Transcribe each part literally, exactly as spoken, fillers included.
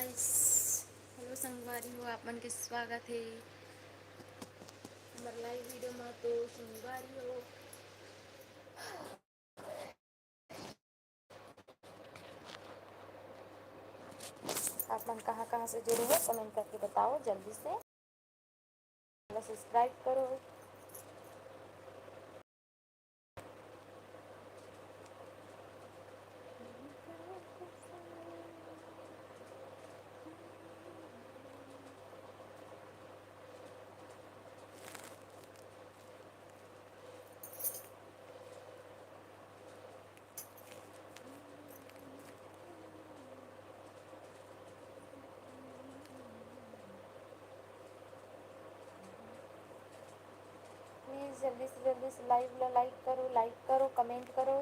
Guys, hello संगवारी हो, आप मन के स्वागत हे हमर live video मा। तो संगवारी हो, आप मन कहाँ कहाँ से जुड़े हो, comment करके बताओ जल्दी से। Subscribe करो। Please जल्दी से जल्दी से live ला like करो, like करो, comment करो।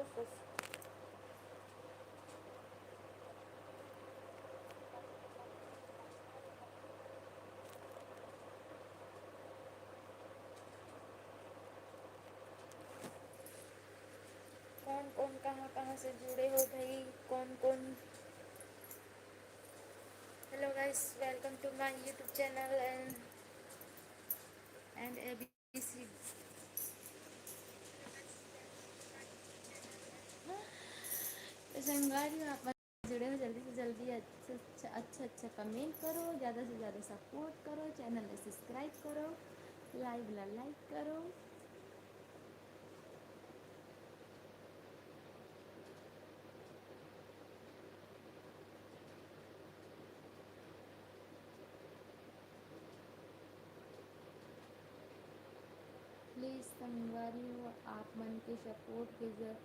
कौन कौन कहाँ कहाँ से जुड़े हो भाई, कौन कौन? Hello guys, welcome to my YouTube channel and and A B C। तो संगवारी हो, आप जुड़े हो, जल्दी से जल्दी अच्छा अच्छा अच्छा अच्छा comment करो, ज़्यादा से ज़्यादा support करो, channel ला subscribe करो, live ला like करो। Please संगवारी हो, आप मन के support के ज-,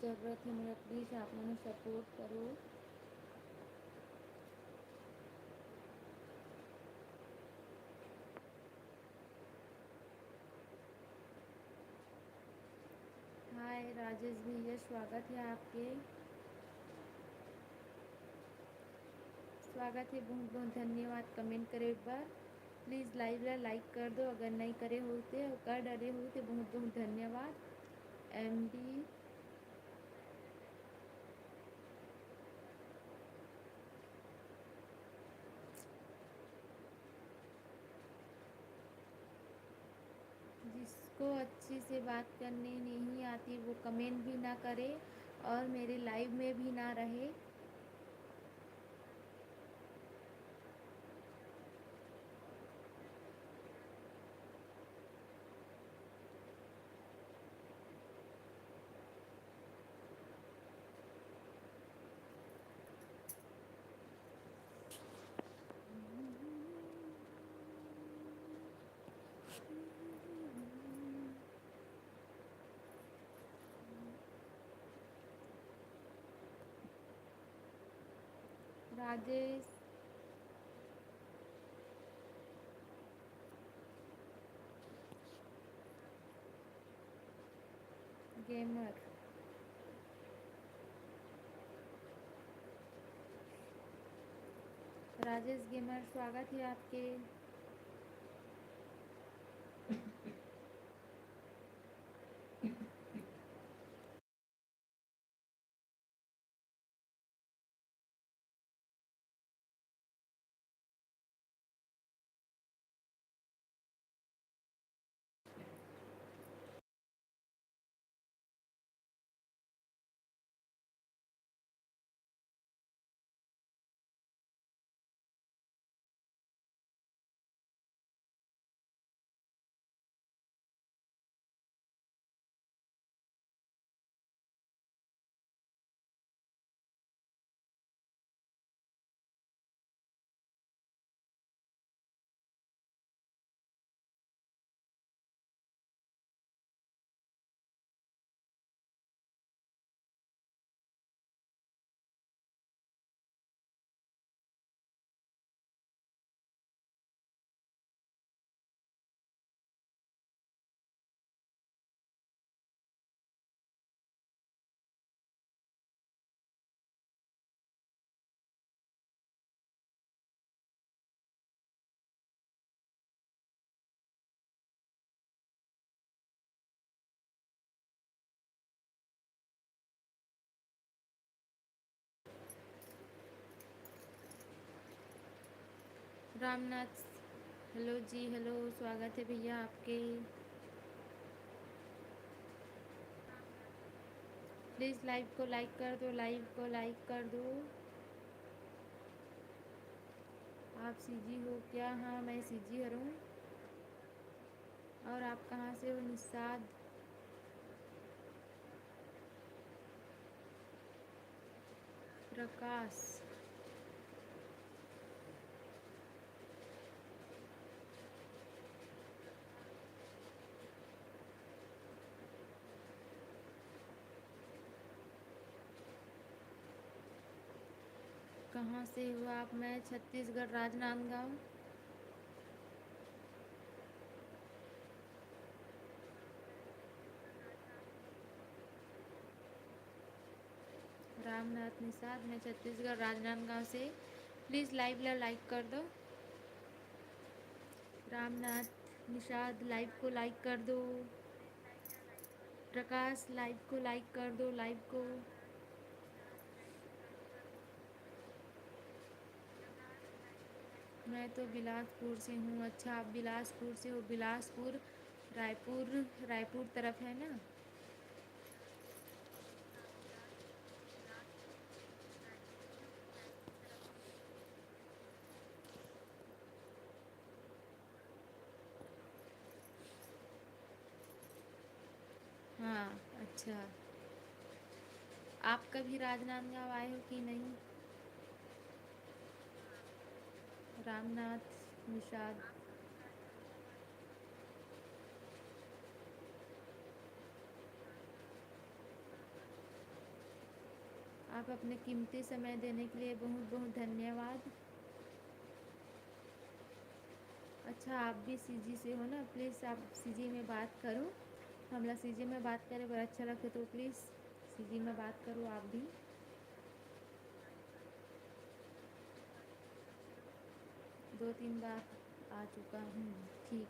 जरूरत हे मोला। Please आप मन support करो। Hi राजेश भैया, स्वागत हे आपके। स्वागत हे, बहुत बहुत धन्यवाद comment करे बर। Please live ला like कर दो, अगर नहीं करे हो ते, कर डरे हो ते बहुत बहुत धन्यवाद। M D जिसको अच्छे से बात करनी नहीं आती वो comment भी ना करे और मेरे live में भी ना रहे। राजेश gamer, राजेश gamer, स्वागत हे आपके। रामनाथ, हेलो जी, हेलो, स्वागत है भैया आपके। प्लीज लाइव को लाइक कर दो, लाइव को लाइक कर दो। आप सीजी हो क्या? हाँ, मैं सीजी हरऊँ। और आप कहाँ से हो? निषाद, प्रकाश। कहाँ से हो आप? मैं छत्तीसगढ़, राजनांदगांव। रामनाथ निषाद, मैं छत्तीसगढ़, राजनांदगांव से। प्लीज लाइव ला लाइक कर दो। रामनाथ निषाद, लाइव को लाइक कर दो। प्रकाश, लाइव को लाइक कर दो, लाइव को। मैं तो बिलासपुर से हूँ। अच्छा, आप बिलासपुर से हो? बिलासपुर रायपुर, रायपुर तरफ है ना? हाँ, अच्छा। आप कभी राजनांदगांव आए हो कि नहीं? रामनाथ निषाद। आप अपने कीमती समय देने के लिए बहुत बहुत धन्यवाद। अच्छा, आप भी सीजी से हो ना? प्लीज आप सीजी में बात करो, हमला सीजी में बात करे बर अच्छा लगथे, तो प्लीज सीजी में बात करो आप भी। दो तीन बार आ चुका हूँ। ठीक।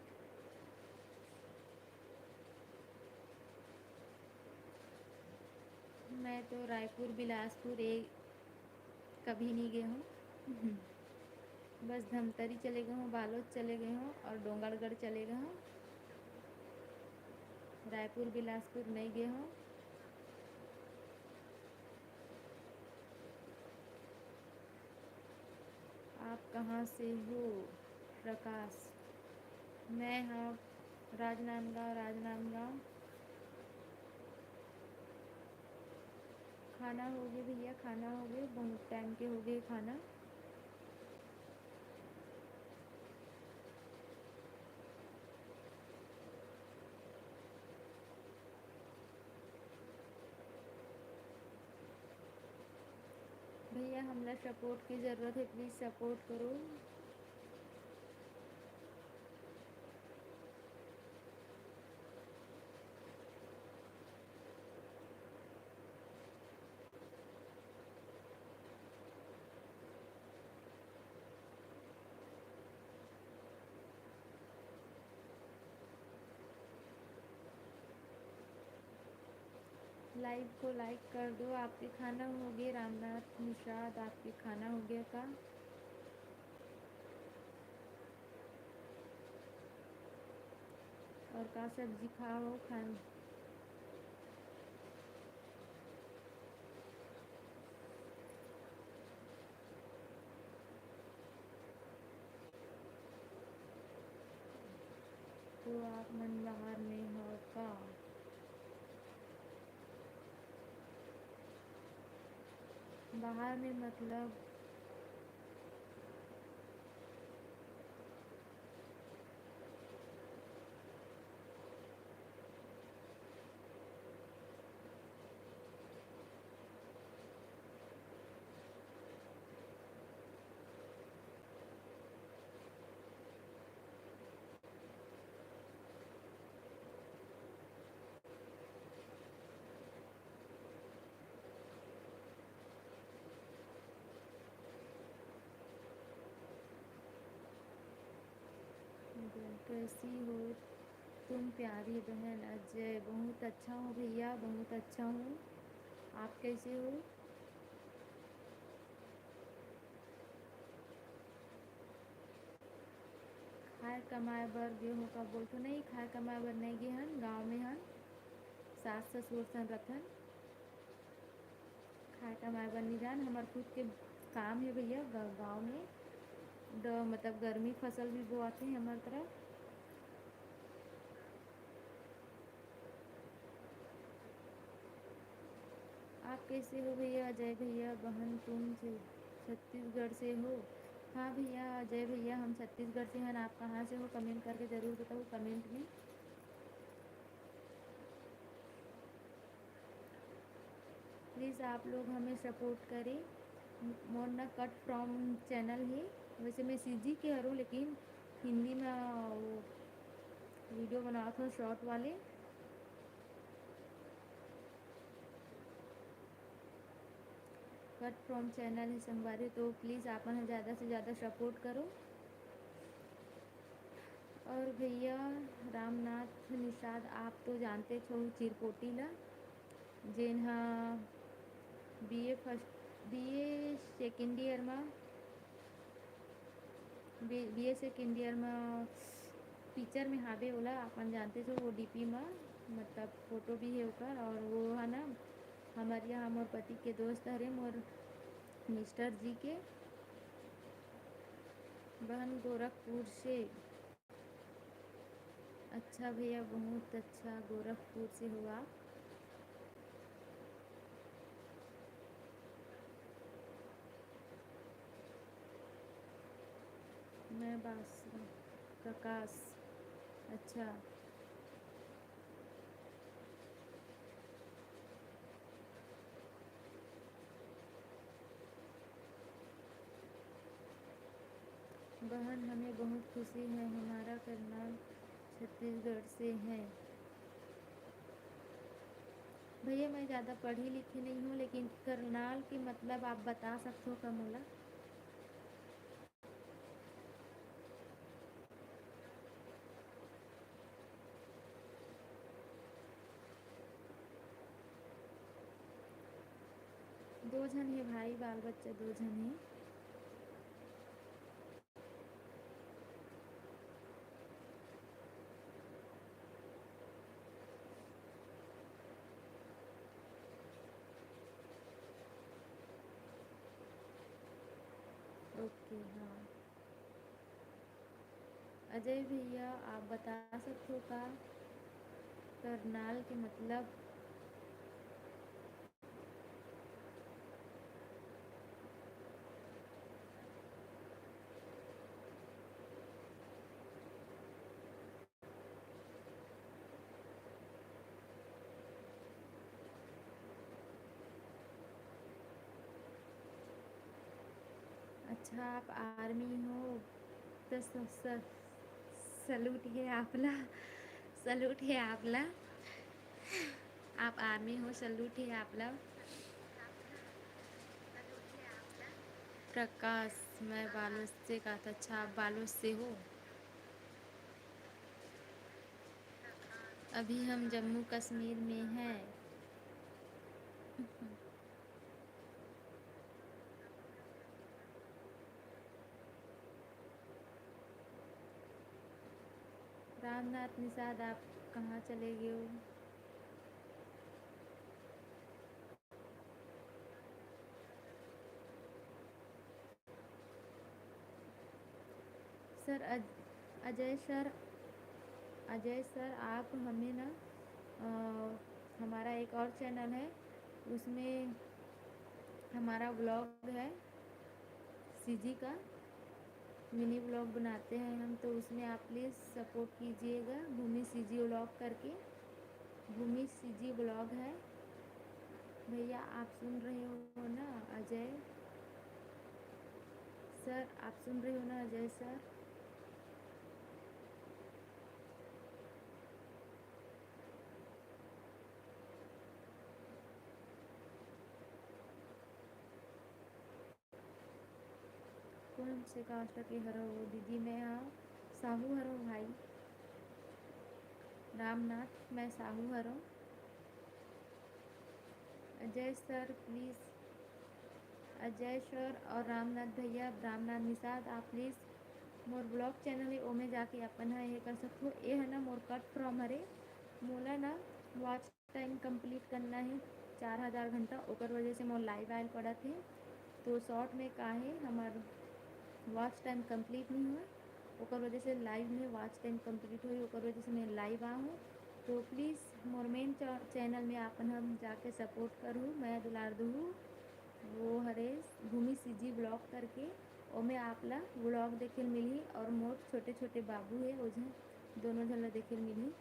मैं तो रायपुर, बिलासपुर, एक कभी नहीं गए हूँ। बस धमतरी चले गए हूँ, बालोद चले गए हूँ और डोंगरगढ़ चले गए हूँ। रायपुर, बिलासपुर नहीं गए हूँ। आप कहाँ से हो? प्रकाश, मैं हाँ राजनांदगांव, राजनांदगांव। खाना हो गए भैया, खाना हो गए, बहुत टाइम के हो गए खाना। भैया, हमला सपोर्ट की ज़रूरत है, प्लीज सपोर्ट करो। लाइव को लाइक कर दो। आपके खाना हो गए, रामनाथ निषाद, आपके खाना हो गया का? और का सब्जी खाओ खान? तो आप मन बाहर में हो का? बाहर में मतलब कैसी हो तुम प्यारी बहन? अजय, बहुत अच्छा हूँ भैया, बहुत अच्छा हूँ। आप कैसे हो? कमाए बर गे हो का बोलथो? नहीं, खाए कमाए बर नहीं गे हन, गाँव में हन, सास ससुर सन रथन। खाए कमाए बर नहीं जान, हमर खुद के काम है भैया, ग-, गाँव में द-, मतलब गर्मी फसल भी बोआथे हमर तरफ। आप कैसे हो भैया? अजय भैया, बहन तुम छ-, छत्तीसगढ़ से हो? हाँ भैया, अजय भैया, हम छत्तीसगढ़ से हन। आप कहाँ से हो, कमेंट करके ज़रूर बताओ, कमेंट में। प्लीज़ आप लोग हमें सपोर्ट करें। मोर ना कट फ्रॉम चैनल है, वैसे मैं सीजी के हरों, लेकिन हिंदी में वो वीडियो बनावत हूँ शॉर्ट वाले। कट फ्रॉम चैनल है संगवारी, तो प्लीज़ आप मन ज़्यादा से ज़्यादा सपोर्ट करो। और भैया रामनाथ निषाद, आप तो जानते हो चिरपोटी ला, जेन हा BA first, BA second year मा, बीए सेकेंड ईयर मा पिक्चर में हावे ओला, आप मन जानते हो, वो डीपी मा, मतलब फोटो भी है ओकर। और वो है ना, हमर यहाँ मोर पति के दोस्त हरे, मोर मिस्टर जी के बहन गोरखपुर से। अच्छा भैया, बहुत अच्छा, गोरखपुर से हो आप। मैं बास-, प्रकाश, अच्छा। बहन, हमें बहुत खुशी है, हमारा करनाल छत्तीसगढ़ से है। भैया, मैं ज़्यादा पढ़ी लिखी नहीं हूँ, लेकिन करनाल के मतलब आप बता सकते हो का मोला? दो झन हे भाई, बाल बच्चा दो झन हे। ओके, हाँ। अजय भैया, आप बता सकते हो का करनाल के मतलब? अच्छा, आप आर्मी हो तो स-, स-, सलूट है आपला, सलूट है आपला। आप आर्मी हो, सलूट है आपला। प्रकाश, मैं बालोद से कहा था। अच्छा, आप बालोद से हो? अभी हम जम्मू कश्मीर में हैं। रामनाथ निषाद, आप कहाँ चले गए हो? सर अज-, अजय सर, अजय सर, आप हमें ना, अ, हमारा एक और चैनल है, उसमें हमारा व्लॉग है सीजी का, मिनी व्लॉग बनाते हैं हम, तो उसमें आप प्लीज़ सपोर्ट कीजिएगा, भूमि सीजी व्लॉग करके। भूमि सीजी व्लॉग है। भैया, आप सुन रहे हो ना अजय सर? आप सुन रहे हो ना अजय सर? कौन से कास्ट के हरो दीदी? मैं हा साहू हरो भाई। रामनाथ, मैं साहू हरो। Ajay sir, please, Ajay sir और रामनाथ भैया, रामनाथ निषाद, आप प्लीज़ मोर vlog channel हे, ओमे जाके अपन ह ये कर सकथो। ये है ना मोर cut from हरे, मोला ना watch time complete करना है चार हज़ार घंटा, ओकर वजह से मोर live आयल पड़त है। तो short में का है, हमार watch time complete नहीं हुआ, ओकर वजह से live में watch time complete हुई, ओकर वजह से मैं live आ हूँ। तो please मोर main चा-, channel में आपन हम जाके support करू, मैं दुलार दूहू। वो हरे भूमि सीजी vlog करके, ओमे आप ला vlog देखे ल मिलही और मोर छोटे छोटे बाबू है, वो झन दोनों झन ला देखे ल मिलही।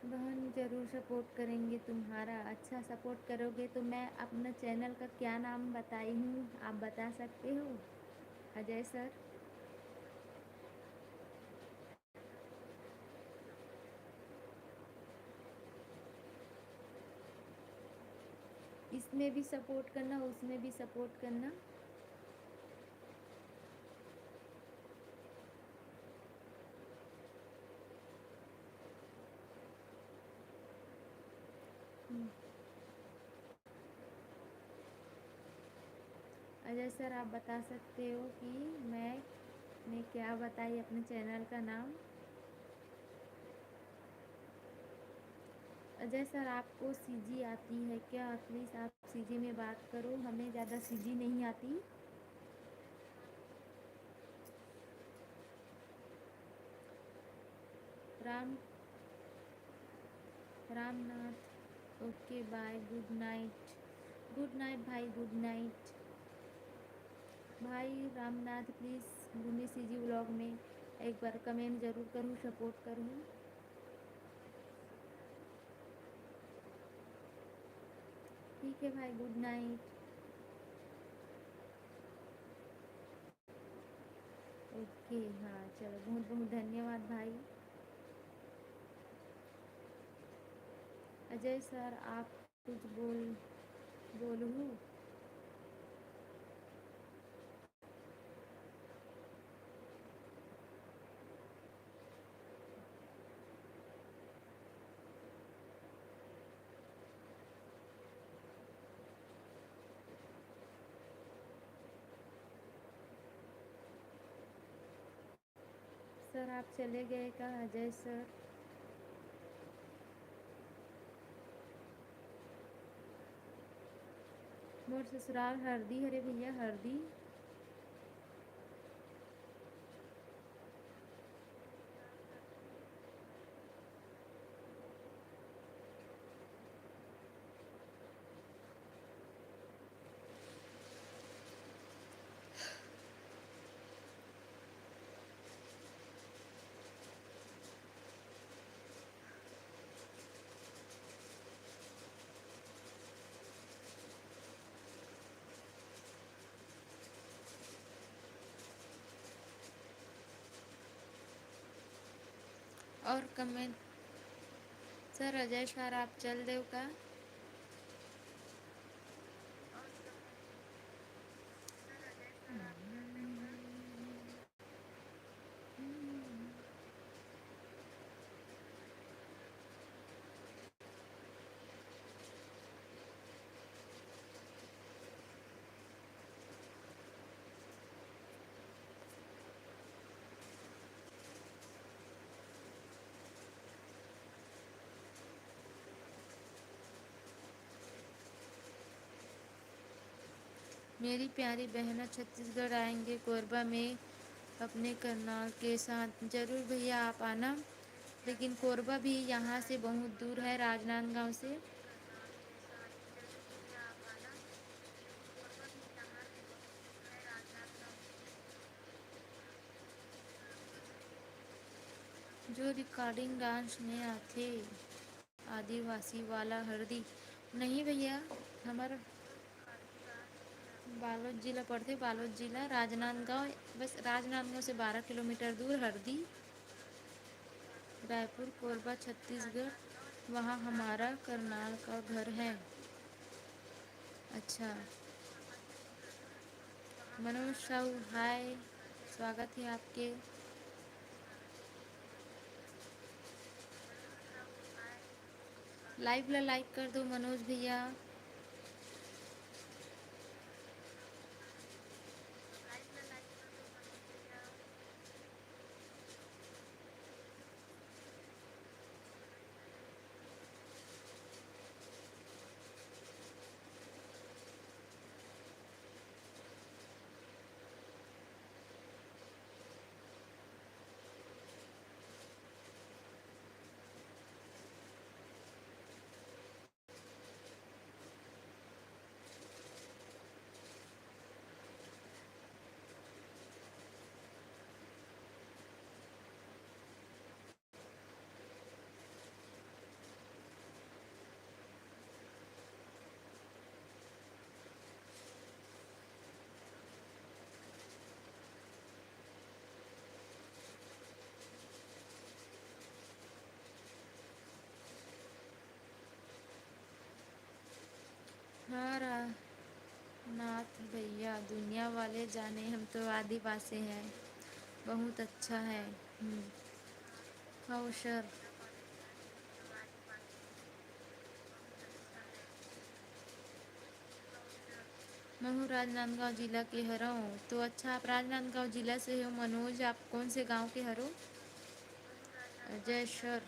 बहन, जरूर support करेंगे तुम्हारा। अच्छा support करोगे तो मैं अपना channel का क्या नाम बताई हूँ, आप बता सकते हो? अजय सर, इसमें भी support करना, उसमें भी support करना। हम्म। अजय सर, आप बता सकते हो कि मैं, मैं क्या बताई अपने channel का नाम? अजय सर, आपको सीजी आती है क्या? Please आप सीजी में बात करो, हमें ज़्यादा सीजी नहीं आती। Ram, Ramnath, OK, bye, good night। Good night भाई, good night। भाई रामनाथ, please भूमि सीजी vlog में एक बार comment जरूर करूँ, support करूँ। ठीक है भाई, good night। OK, हाँ, चलो, बहुत बहुत धन्यवाद भाई। अजय सर, आप कुछ बोल, बोलहू? सर, आप चले गए का, अजय सर? मोर ससुराल हरदी हरे भैया, हरदी। और comment, सर, अजय सर, आप चल देव का? मेरी प्यारी बहना, छत्तीसगढ़ आएंगे कोरबा में अपने करनाल के साथ। जरूर भैया, आप आना, लेकिन कोरबा भी यहाँ से बहुत दूर है, राजनांदगांव से। जो recording dance में आथे, आदिवासी वाला हरदी। नहीं भैया, हमर बालोद जिला पड़थे, बालोद जिला, राजनांदगांव, बस राजनांदगांव से बारह किलोमीटर दूर हरदी, रायपुर, कोरबा, छत्तीसगढ़, वहाँ हमारा करनाल का घर है। अच्छा, मनोज साहू, हाय, स्वागत है आपके। लाइव ला लाइक कर दो मनोज भैया। हाँ रा-, नाथ भैया, दुनिया वाले जाने हम तो आदिवासी हैं। बहुत अच्छा है। हम्म। हाँ सर। महू राजनांदगांव जिला के हरव। तो अच्छा, आप राजनांदगांव जिला से हो मनोज, आप कौन से गांव के हरो? जय सर।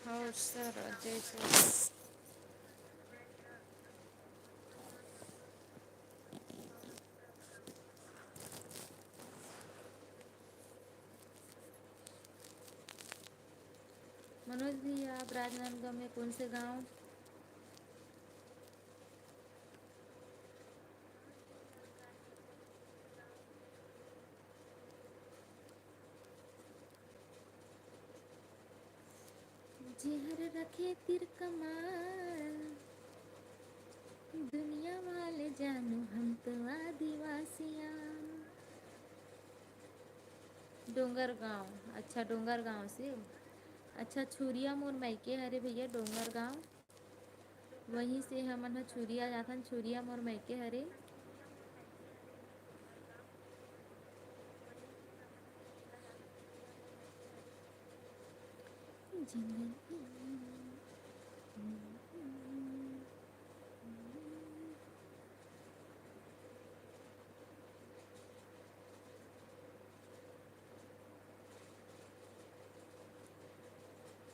हाँ सर, जय सर। मनोज भैया, आप राजनांदगांव में कौन से गांव? जेहर रखे तीर कमान, दुनिया वाले जानो हम तो आदिवासियान। डोंगरगांव, अच्छा, डोंगरगांव से। अच्छा, छुरिया मोर मायके हरे भैया, डोंगरगांव। वहीं से हमन ह छुरिया जाथन, छुरिया मोर मायके हरे। जंगल।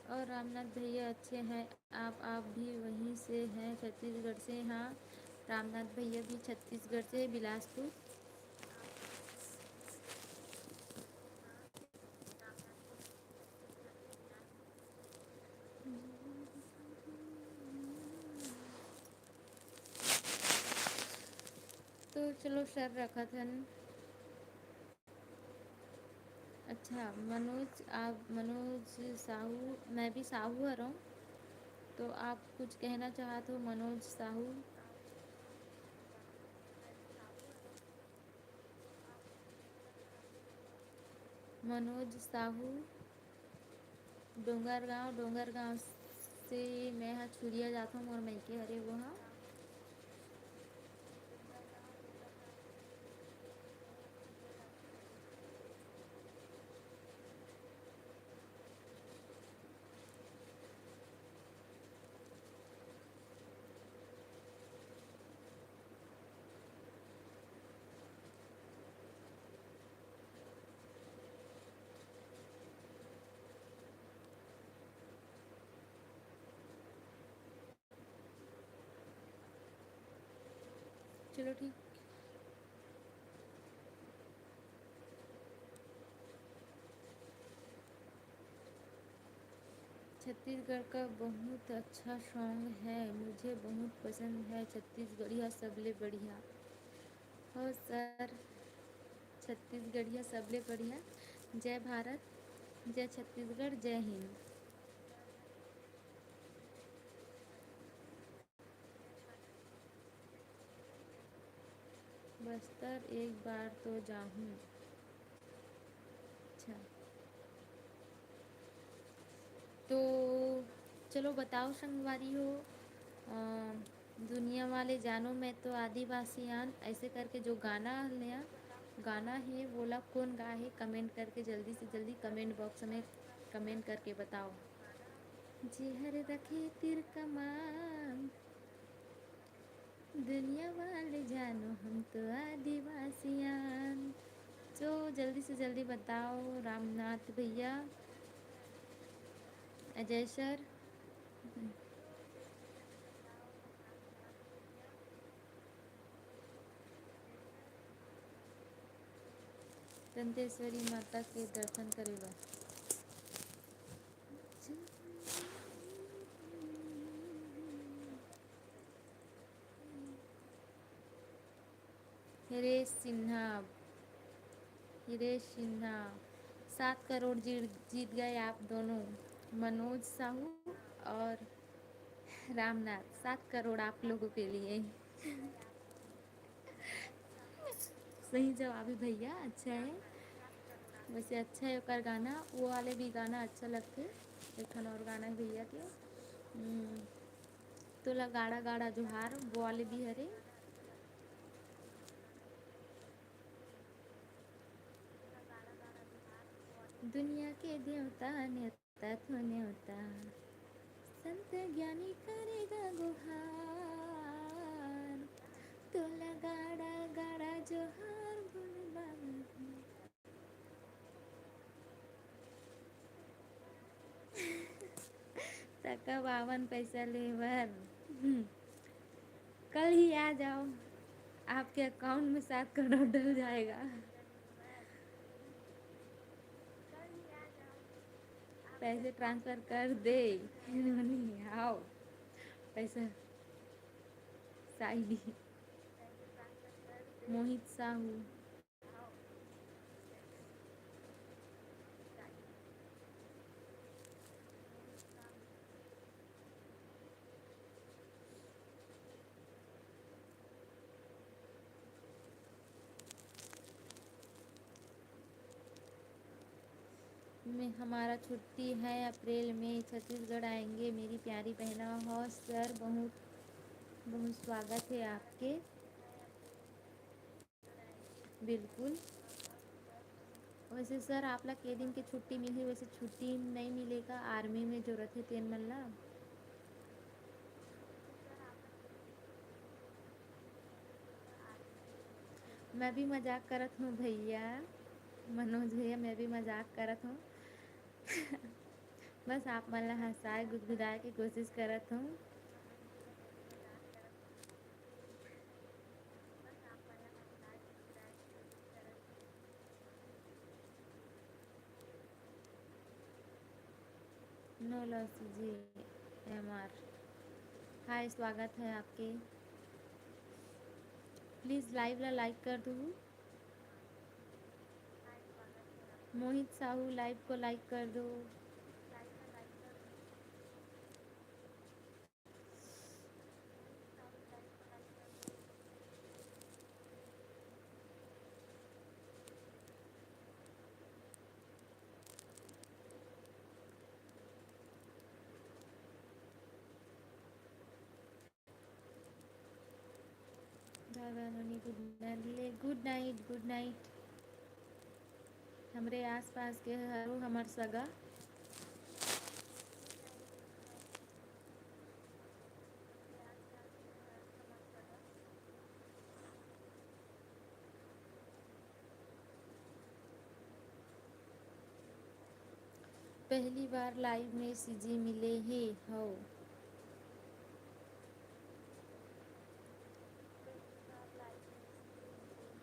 और रामनाथ भैया अच्छे हैं आप, आप भी वहीं से हैं, छत्तीसगढ़ से। हाँ, रामनाथ भैया भी छत्तीसगढ़ से, बिलासपुर। तो चलो सर रखत हन। अच्छा, मनोज, आप, मनोज साहू, मैं भी साहू हरव, तो आप कुछ कहना चाहत हो मनोज साहू? मनोज साहू, डोंगरगांव, डोंगरगांव से मैं ह छुरिया जाथव, मोर मायके हरे वो ह। चलो ठीक। छत्तीसगढ़ का बहुत अच्छा सॉन्ग है, मुझे बहुत पसंद है छत्तीसगढ़िया सबले बढ़िया। हो सर, छत्तीसगढ़िया सबले बढ़िया। जय भारत, जय छत्तीसगढ़, जय हिंद। बस्तर एक बार तो जाहूँ। अच्छा, तो चलो बताओ संगवारी हो, अ, दुनिया वाले जानो मैं तो आदिवासी आन, ऐसे करके जो गाना है, गाना है, वोला कौन गा है, कमेंट करके जल्दी से जल्दी कमेंट बॉक्स में कमेंट करके बताओ। जेहर रखे तीर कमान, दुनिया वाले जानो हम तो आदिवासियान। तो जल्दी से जल्दी बताओ रामनाथ भैया, अजय सर। दंतेश्वरी माता के दर्शन करे बर। हिरेश सिन्हा, हिरेश सिन्हा, सात करोड़ जीत, जीत गए आप दोनों, मनोज साहू और रामनाथ, सात करोड़ आप लोगों के लिए। सही जवाब है भैया, अच्छा है, वैसे अच्छा है ओकर गाना, वो वाले भी गाना अच्छा लगते। एक ठन और गाना है भैया के, हम्म, तोला गाड़ा गाड़ा जोहार, वो वाले भी हरे। दुनिया के देवता नेवता तो नेवता, संत ज्ञानी करेगा गुहार, तोला गाड़ा गाड़ा जोहार भोले बाबा। त कब आवन पैसा ले बर? हम्म। कल ही आ जाओ, आपके अकाउंट में सात करोड़ डल जाएगा। पैसे ट्रांसफर कर दे। नहीं आओ पैसा। साइडी, मोहित साहू। में हमारा छुट्टी है, अप्रैल में छत्तीसगढ़ आएंगे मेरी प्यारी बहना। हो सर, बहुत बहुत स्वागत है आपके। बिल्कुल। वैसे सर, आप ला के दिन के छुट्टी मिलही? वैसे छुट्टी नहीं मिलेगा, आर्मी में जो रथे तेन मन ला। मैं भी मजाक करत हूँ भैया, मनोज भैया, मैं भी मजाक करत हूँ। बस आप मन ला हंसाए गुदगुदाए के कोशिश करत हूँ। नोला सीजी एमआर, हाय, स्वागत है आपके। प्लीज लाइव ला लाइक कर दो। मोहित साहू लाइव को लाइक कर दो। दादा नोनी गुड नाइट ले, गुड नाइट, गुड नाइट। हमरे आसपास के हरो हमर सगा। पहली बार लाइव में सीजी मिले हे हव।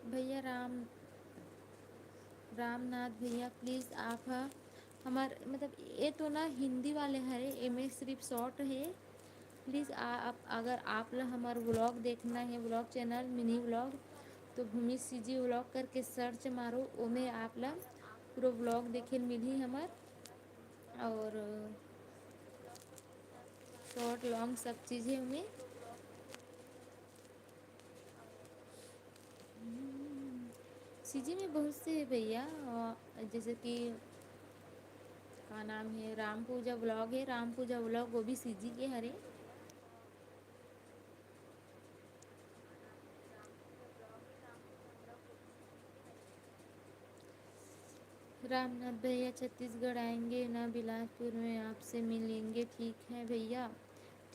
भैया राम, रामनाथ भैया, प्लीज आप ह हमर, मतलब, ये तो ना हिंदी वाले हरे, एमे सिर्फ शॉर्ट हे। प्लीज आ, आप, अगर आप ला हमर व्लॉग देखना हे, व्लॉग चैनल मिनी व्लॉग, तो भूमि सीजी व्लॉग करके सर्च मारो, ओमे आप ला पूरा व्लॉग देखे ल मिलही हमर। और शॉर्ट लॉन्ग सब चीज हे ओमे। सीजी में बहुत से हे भैया, अ, जैसे कि का नाम हे, राम पूजा व्लॉग हे, राम पूजा व्लॉग, वो भी सीजी के हरे। रामनाथ भैया, छत्तीसगढ़ आएंगे ना बिलासपुर में, आपसे मिलेंगे। ठीक है भैया,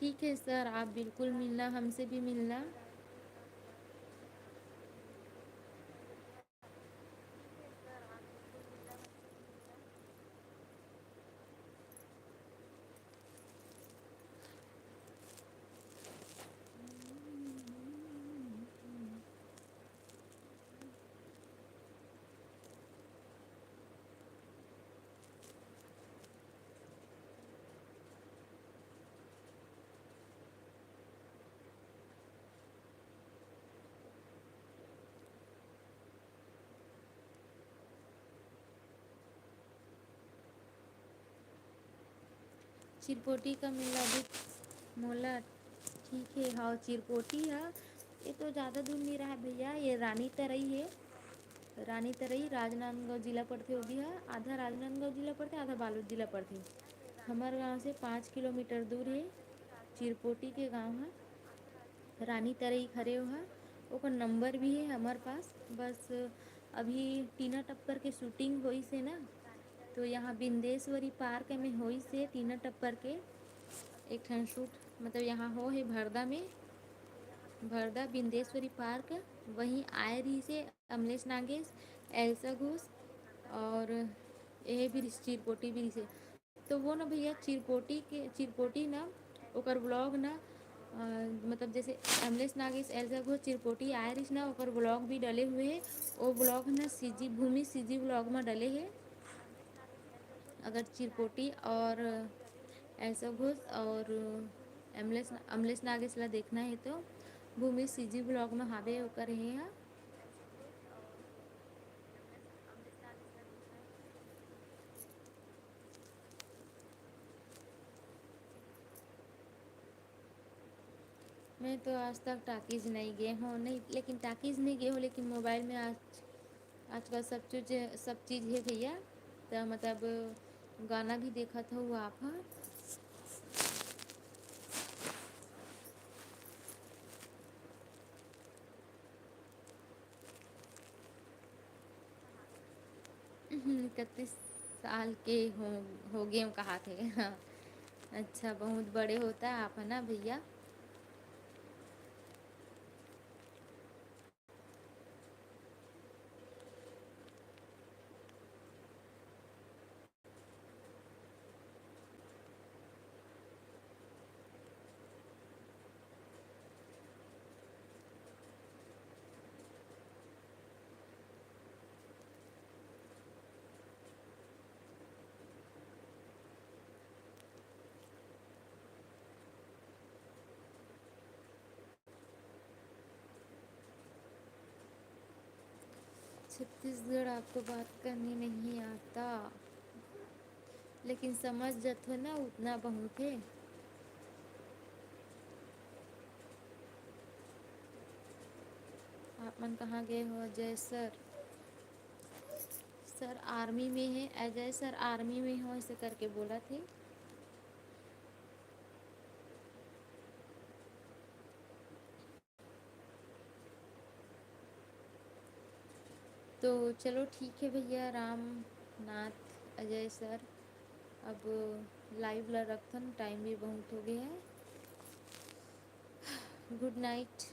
ठीक है सर, आप बिल्कुल मिलना, हमसे भी मिलना। चिरपोटी का मिला भी मोला। ठीक है, हाँ, चिरपोटी है, ये तो ज़्यादा दूर नहीं रहा भैया, ये रानी तरई है। रानी तरई राजनांदगांव जिला पड़थे, वो भी है, आधा राजनांदगांव जिला पड़थे, आधा बालोद जिला पड़थे। हमार गांव से पाँच किलोमीटर दूर है, चिरपोटी के गांव है। रानी तरई हरे ओहा, ओकर नंबर भी है हमर पास। बस अभी टीना टप्पर के शूटिंग होइस हे ना, तो यहाँ बिंदेश्वरी पार्क में होइस हे टीना टप्पर के एक ठन शूट, मतलब यहाँ हो हे भरदा में, भरदा बिंदेश्वरी पार्क। वहीं आए रहिस हे अमलेश नागेश, एल्सा घोष और ये भी रिस-, चिरपोटी भी रहिस हे। तो वो ना भैया चिरपोटी के, चिरपोटी ना ओकर व्लॉग ना, अ, मतलब जैसे अमलेश नागेश एल्सा घोष चिरपोटी आए रहिस ना, ओकर व्लॉग भी डले हुए है। वो व्लॉग ना सीजी, भूमि सीजी व्लॉग में डले है। अगर चिरपोटी और एल्सा घोष और अमलेश, अमलेश नागेश ला देखना है तो भूमि सीजी व्लॉग में हावे ओकर हे हा। मैं तो आज तक टाकीज नहीं गे हों, नहीं, लेकिन टाकीज नहीं गे हों, लेकिन मोबाइल में आज, आजकल सब चीज, सब चीज है भैया। तो मतलब गाना भी देखत हो आप, हाँ। हम्म, इकतीस साल के हो, हो गए हो कहा थे। हाँ। अच्छा, बहुत बड़े होता है आप, है ना भैया? छत्तीसगढ़ आपको बात करनी नहीं आता, लेकिन समझ जाथो ना, उतना बहुत है। आप मन कहाँ गए हो अजय सर? सर आर्मी में है, अजय सर आर्मी में हो, ऐसे करके बोला थे। तो चलो ठीक है भैया, रामनाथ, अजय सर, अब लाइव ला रखथन, टाइम भी बहुत हो गया है। गुड नाइट।